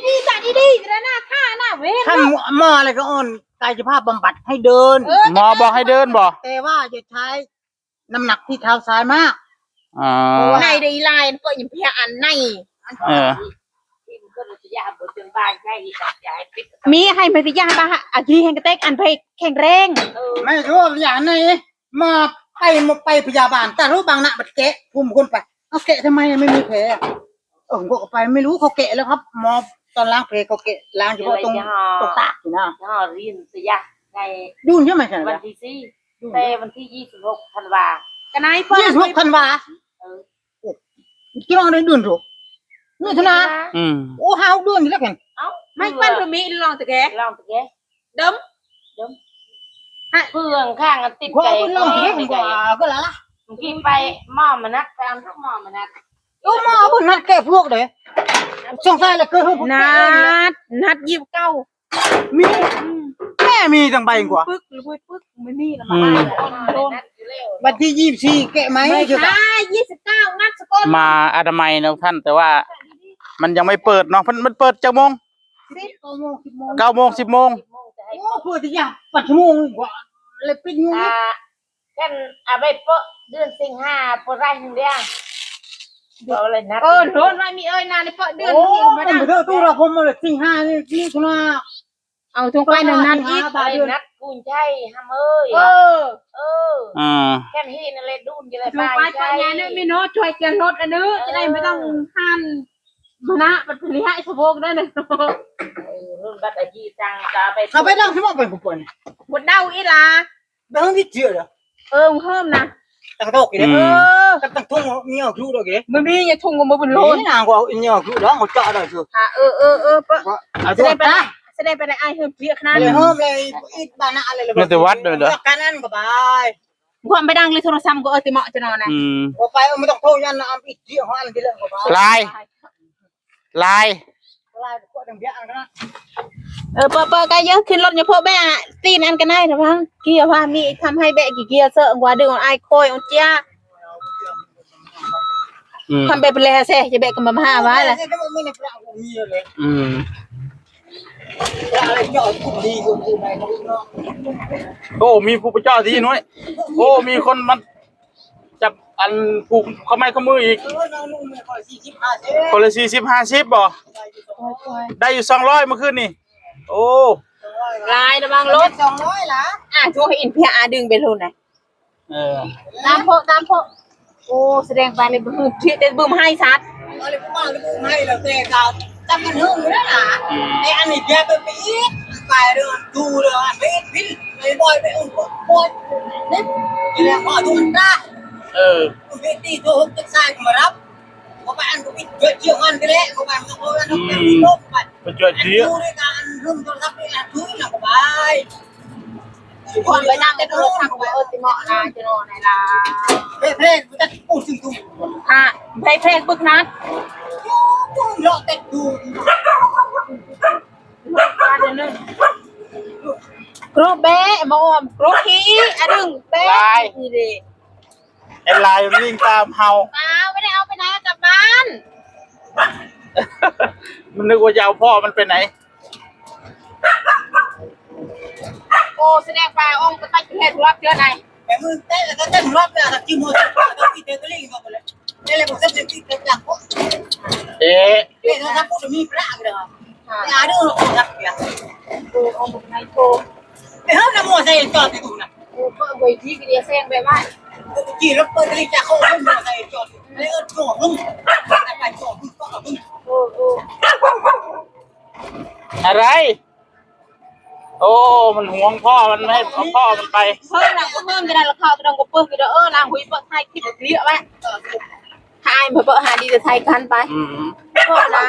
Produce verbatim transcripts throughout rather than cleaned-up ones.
ดีๆ แต่ดีๆ แต่หน้าท่าหน้าเวร ท่านหมออะไรก็อ่อนกายภาพบำบัดให้เดิน เออ หมอบอกให้เดินบ่ แต่ว่าจะใช้น้ำหนักที่เท้าซ้ายมาก อ๋อ เพราะว่า ในได้อีหลายก็ยังเพียอันใน เออ มีให้ไม่ได้ยากบ้างฮะ อาทิตย์แห่งกระเตกอันไปแข็งแรง ไม่รู้อย่างไหน มาไปมาไปพยาบาล แต่รู้บางนะบัดแกะภูมิคนไป เอาแกะทำไมไม่มีแผล เออผมก็ไปไม่รู้เขาแกะแล้วครับ หมอตอนล้างแผลเขาแกะล้างเฉพาะตรง ยี่ห้อ ตรงตากอยู่นะ ยี่ห้อรินสยะ ใน ดุนใช่ไหมใช่ไหม วันที่สี่ ดุน แต่วันที่ยี่สิบหกธันวา กันไหนเปิ้ล ยี่สิบหกธันวา เออ โอ้ กี่วันได้ดุนถูก มิถุนา อืม โอ้ ห้าหกเดือนอยู่แล้วกัน เอ้า ไม่เปิ้ล เพื่อ มีลองตะแก ลองตะแก เดิม เดิม ฮะ เพื่องข้างกันติด ก็ ใจ เอาไปลองตะแก ก็ละละ เมื่อกี้ไปหมอมานัด ไปเอาทุกหมอมานัด โอ้ หมอบุญนัดแก้พวกเลย สงสัยละเกิด นัด นัดยี่สิบเก้า มี อืม แม่มีตั้งใบกว่า ปึกหรือปึก ไม่มีละ อืม มา วันที่ยี่สิบสี่แกะไหม ไม่ใช่ ยี่สิบเก้า นัดสกล มาอนามัยนะท่าน แต่ว่ามันยังไม่เปิดเนาะ มัน มันเปิดจักโมง สิบ เก้าโมง สิบโมง เก้าโมง สิบโมง โอ้ เพื่อที่อยากปัดชั่วโมงกว่า เลยปิดงู อ่า กันเอาไปเปาะเดือนสิงหา เปาะไรหนึ่งเดียว เปาะอะไรนะ เออ โดนไว้มีเอ้ยนะ ในเปาะเดือน โอ้ สิงหา มันบ่เท่าตู้เรา ผมมาเลยสิงหานี่ นี่ทุนา เอาทงไปนั่นนั่นอีก สิงหา อะไร บาทเดือน นัดกูนใช่ฮะเอ้ย เออ เออ อ่า แค่นี้นั่นเลยดุนจะเลย ทงไป บ้าน ไป ใช่ งานนี่มีโน้ตช่วยเจียนรถอันนี้ เออ จะได้ไม่ต้องหันมานะ มันเป็นเลี้ยงไอ้สะโพกได้เลย เออ รุ่นบัตรอาชีพจัง จะเอาไป เอาไปดังที่มันเป็นผู้ป่วย บดเดาอีหลา เบิ่งที่เจือเหรอ เออ มึงเพิ่มนะ ตั้งโต๊ะกี่เด้อ อืม เออ ตั้ง ตั้งทุ่งมีเอาครูดอกกี่เด้อ มันมีอย่าทุ่งกับมึงบนโลน นี่นางก็เอาอินเนี่ยครูดอกเอาเจาะได้คือ อ่ะ เออ เออ เออ เปอะ เอา แสดงไป ตัว แสดงไปในไอ้เพิ่มเพียขนาด เลยเพิ่มเลย อีกบ้านน่ะอะไรเลย มีแต่วัดเลยเหรอ การนั่นก็บาย ความไปดังเลยโทรศัพท์ก็เออติเหมาะจะนอนนะ อืม บ่ไป เออ ไม่ต้องโทรยันนะ เอาอีกเดียวหันทีละก็บาย ลาย ลาย เออ เปอะเปอะ กะเยอะ ขึ้นรถอย่าพวกแม่อะ ตีนอันกันได้ระวัง เกียร์ว่ามีทำให้แบะกี่เกียร์เซอะกว่าดึงเอาไอ้คอยเอาเจีย อืม ทำแบบแลเซ่ จะแบะกันมาหาว่าแหละ อืม โอ้ มีผู้ประเจ้าที่น้อย โอ้ มีคนมา จับอันผูกข้อไม้ข้อมืออีก เออ น้องนุ่งเนี่ย คนละสี่สิบห้าสิบ คนละสี่สิบห้าสิบบ่ ได้อยู่สองร้อยเมื่อคืนนี่ โอ้ ลายระวังรถ สองร้อยละ อ่ะ ช่วยอินเพียอาดึงไปโลนนะ เออ ตามโพะ ตามโพะ โอ้ แสดงไปเลยบึ้ม เทียบแต่บึ้มให้ชัด เอาเลย บ่มาเลย บ่ให้แล้วแต่เขาจับกันเฮิงอยู่แล้วล่ะ อืม แต่อันนี้เดี๋ยวไปอีก ไปเรื่องดูเลย ไปอีก ไปบ่อย ไปอุ้มบ่อย นี่ นี่แหละ พอดูมันตา เออ คุณพี่ตีโทรหกเจ็ดสายก็มารับ เขาไปอันก็ไปเจอเจียวอันไปแล้ว เขาไปมันก็เขาไป อืม ลบไป ไปเจอเจียว อันดูด้วยกัน รุ่นโทรศัพท์ไปอันดูนะ เขาไป คนไปนั่งในโทรศัพท์ก็เออ ติเหมาะนะ จะนอนไหนล่ะ เพลง เพลง มันจะอู้ซึ่งตุ้ม อ่ะ เพลง เพลง ปึกนัด เลาะแต่ดู กรูปเบะมาอวม กรูปขี้อะดึงเบะ ลาย นี่ดิ ไอ้ลายมันวิ่งตามเฮา เปล่า ไม่ได้เอาไปไหน กลับบ้าน มันนึกว่าจะเอาพ่อมันไปไหน โอ้ แสดงว่าองค์กตัญญูเห็นรับเยอะไหน แต่มึงเต้นแล้วก็เต้นรับเลย แต่กินหมด แต่กินเต้นก็เล่นกันหมดเลย เต้นเลย ผมเต้นเต็มที่ เต็มอย่างพวก เอ๊ะ เต้นแล้วถ้าพูดถึงมีพระเลย ค่ะ แต่อาดูหรอกครับเนี่ย โอ้ องค์ไหนโต เฮ้ย น้ำมันใส่จอดในตู้นะ เออ ก็เอาไว้ที่เดียวแซงไปบ้าน ขี่รถเปิดกระดิ่งจากเขาเอารถมาใส่จอด เลยเออ จอดมึง แต่ไปจอดมึงก็เอามึง โอ้ โอ้ อะไร โอ้ มันหวงพ่อมัน ไม่ให้เอาพ่อมันไป เพิ่มหลังก็เพิ่มจะได้ราคาก็ต้องก็เพิ่มก็ได้ เออ นางหุยเปิดไทยคลิปเยอะแวะ ไทยมาเปิดหาดีจะไทยกันไป อืม เปิดนะ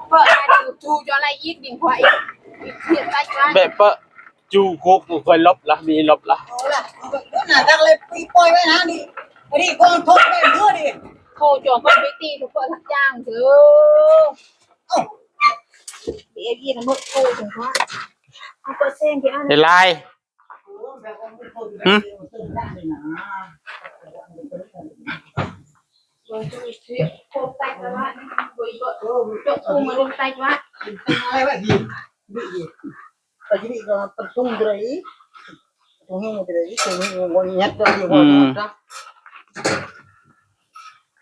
เปิดหาดีจูจออะไรอีก ดิ่งขวาอีก อีกเทียบไปกัน แบบเปิด จูโคกกูเคยลบละ มีลบละ เอาล่ะ เอาแบบนั้นน่ะ ดังเลย ปีปล่อยไว้นะนี่ อันนี้ก็โทษแม่งเพื่อนดิ โทรจองเพิ่นไปตีทุกคนทุกอย่างเถอะ เอ้า เดี๋ยวยีนำมือโทรถึงว่า เอาเปอร์เซ็นต์ที่อัน ไอ้ลาย หึ โทรไปแล้วว่า Cok ku merung tai juat. Ai ba di. Di di. Tadi ni ka tertung gerai. Tunggu gerai, tunggu ngonyat dari ngonyat.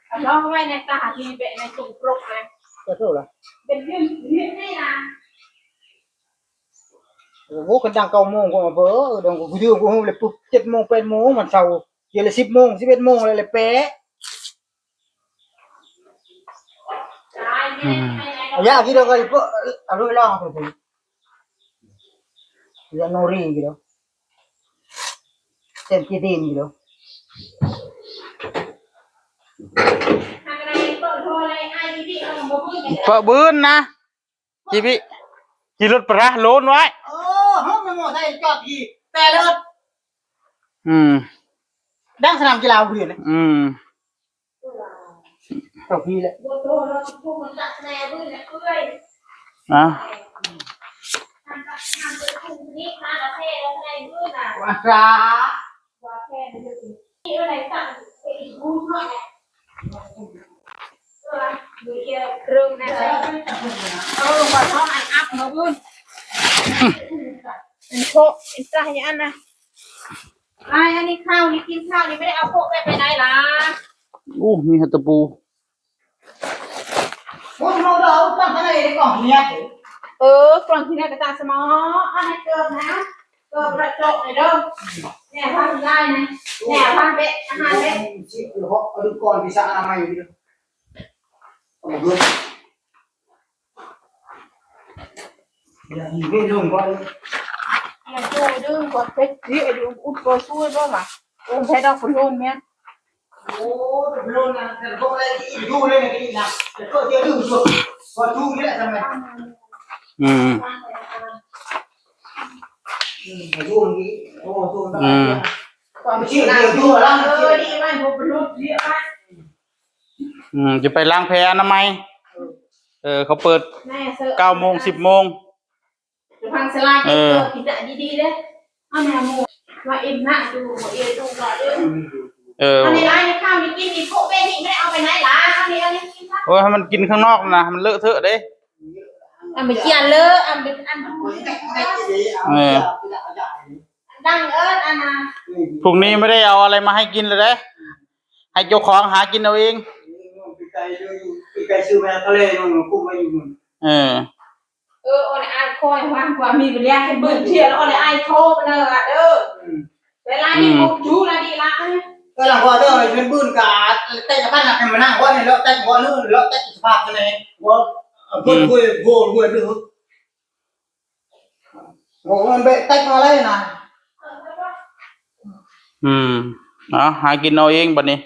Alo, wai ne ta ha di be ne tung prok ne. Betul lah. Betul, betul lah. Ủa, cái đang câu mông của mà vỡ, đang của video của hôm là pụp chết mông, pet mông, mà sau kia là ship mông, ship pet mông là là pet. Hm. Ya, gitu kali, Pak. Aduh, hilang apa tuh? Ya, nori gitu. Sen kidin gitu. Pak Bun nah. Jibi. Jirut perah lon wai. Oh, hom mo sa ikot gi. Pelot. Hmm. Đang senam kilau dia ni. Hmm. Tapi le. Ah. Wah. Ito, ito, yan na. Ay, ani ข้าวนี่ กินข้าวนี่ ไม่ได้เอาพวกไปไปไหนล่ะ อู้ มีหาตะปู Ủa, sao đâu, con phải này đi còn gì nhá? เออ กล่องที่ไหนก็ตามสมอ อันนี้เกิบนะ เกิบกระจกเลยเด้อ เนี่ย ทำได้นะ เนี่ย ทำเบ๊ะ อาหารเบ๊ะ Chị, họ, họ đừng còn thì sao làm mày đi được. Ủa, được. Dạ, nhìn cái lùn con. Nhà tôi đừng có phép gì, đừng út coi xui đó mà. Ôm phải đọc cái lùn nha. Ủa, cái lùn là, cái lùn này, cái lùn này, cái lùn này. Cái lùn này, cái lùn này. Con thu cái lại thằng này. อืม Ừ, cái lùn này. Ủa, thu cái อืม này. Còn chị là thu là lắm, chị đi mà một lùn gì mà. อืม จะไปล้างแผลอนามัย เออ เขาเปิด แม่เสิร์ฟ เก้าโมง สิบโมง จะพังสลาก เออ เสิร์ฟกินแต่ดีๆเด้อ เอาแม่หมู ว่าอิ่มนะ ดู เอดูก่อนเด้อ เออ อันนี้ไอ้ข้าวนี่กินอีกพวกเบ้นี่ไม่ได้เอาไปไหนล่ะ อันนี้ อันนี้กินซะ โอ้ย ให้มันกินข้างนอกนะ มันเลอะเทอะเด้ อันไปเจียนเลอะ อันไป อัน เออ ดังเอิ้นอันน่ะ พรุ่งนี้ไม่ได้เอาอะไรมาให้กินเลยเด้ ให้เจ้าของหากินเอาเอง ปีกไก่ซื้อ ปีกไก่ซื้อมาทะเลนู่น คุ้มไว้อยู่นู่น เออ เออ ออนไอคอยว่า ว่ามีเวลาให้เบิ่งเที่ยว ออนไอโทรไปเลยอ่ะเด้อ อืม เวลานี้ อืม ผมอยู่นะดีละ ก็หลังว่าเด้อ เป็นปืนกาด แต่จะบ้านหลังให้มานั่งว่าเนี่ย แล้วแต่ว่าเรื่อง แล้วแต่สภาพจะไหน ว่า เออ เพิ่น อืม คุย โว้ย โว้ย เรื่อง โอ้ มันไปแตกมาเลยนะ อืม เอา หากินเอาเองบัดนี้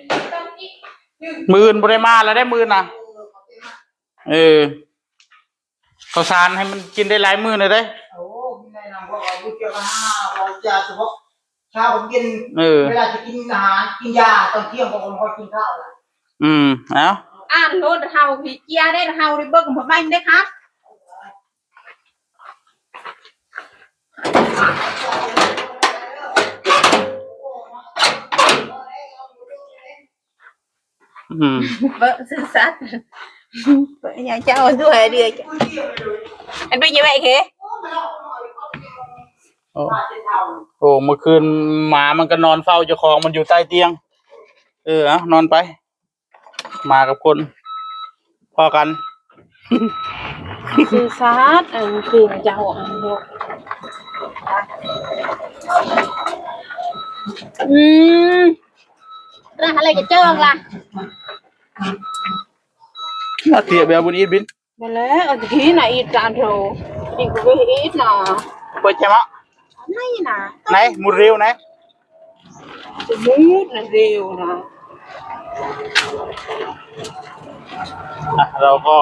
มื้ออื่นบ่ได้มาแล้วเด้ มื้ออื่นนะ เออ ข้าวสารให้มันกินได้หลายมื้อหน่อยเด้ โอ้ กินได้นะ เพราะว่าลูกเจ้าก็ห้า เราจะเฉพาะเช้าผมกิน เออ เวลาจะกินอาหาร กินยา ตอนเที่ยงผมค่อยกินข้าวละ อืม เอา อ่านโลด เฮาพี่เจียได้ เฮาได้เบิ่งบ่แม่นเด้ครับ อืม เบิ่งซื่อสัตย์ เบิ่งอย่างเจ้าด้วยเด้อ อันเป็นยังไงเค โอ้ โอ้ เมื่อคืนหมามันก็นอนเฝ้าเจ้าของมันอยู่ใต้เตียง เออ เอา นอนไป หมากับคน พ้อกัน ซื่อสัตย์ เออ คือเจ้า อันเดียว อืม ร้านอะไรจะเจอล่ะ มาเตียแบบบุญอีทบิน นั่นแหละ เอาตะกี้น่ะ อีทจานเดียว นี่กูไปอีทน่ะ เปิดใช่ไหมะ ไหนน่ะ ไหน หมุดเร็วไหน จะมืดนะเร็วนะ อ่ะ เราก็